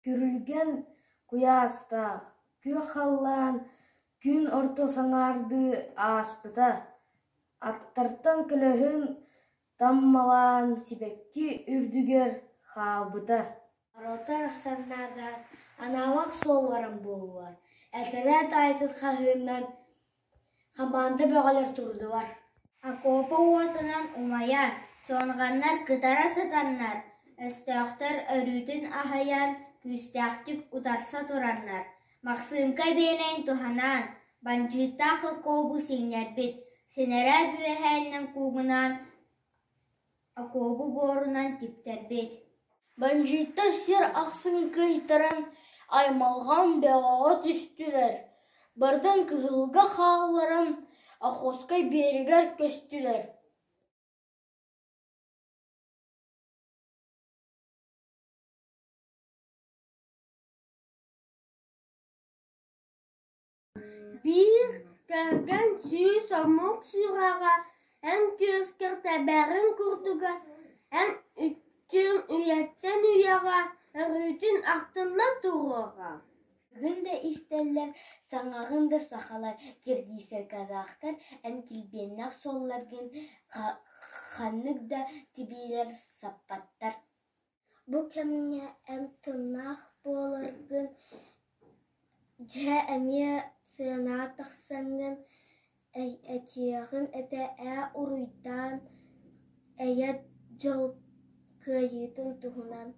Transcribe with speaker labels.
Speaker 1: Күрүлгэн куйаастаах, күөх халлаан күн орто саҥаардыы ааспыта, аттартан көлөһүн таммалаан сибэкки үрдүгэр хаалбыта.
Speaker 2: Рота арахсарнаада анаалаах суол баран буоллулар, этэрээт аайытын хаһыынан хамаанда бөҕөлөр турдулар.
Speaker 3: Окуопа уотунан умайар, суорҕаннар кытара сытаннар, өстөөхтөр өрүүтүн аһыйан, күүстээхтик утарса тураннар, Махсыымка биэнэйин туһанаан, бандьыыттаах окуобу сиҥнэрбит, синэрээт үөһээннэн куугунаан окуобу буорунан типтэрбит.
Speaker 1: Бандьыыттар сир ахсын кыайтаран, аймалҕан бөҕөҕө түстүлэр, барытын кыһылга хаалларан Охотскай биэрэгэр көстүлэр.
Speaker 3: Биир кэргэн сүүс омук сүрэҕэ эн түөскэр тэбэрин курдуга, эн үттүҥ үйэттэн үйэҕэ өрүүтүн ахтылла туруоҕа.
Speaker 2: Бүгүн да истэллэр, саҥаҕын да сахалар, киргизтэр, казахтар эн килбиэннээх суолларгын ханнык да тибиилэр саппаттар.
Speaker 3: Бу кэмҥэ эн тыыннаах буоларгын дьэ эмиэ сыанаҕа тахсаҥҥын этиэҕиҥ этэ ээ уруйдаан эйэ дьол кыайыытын туһунан.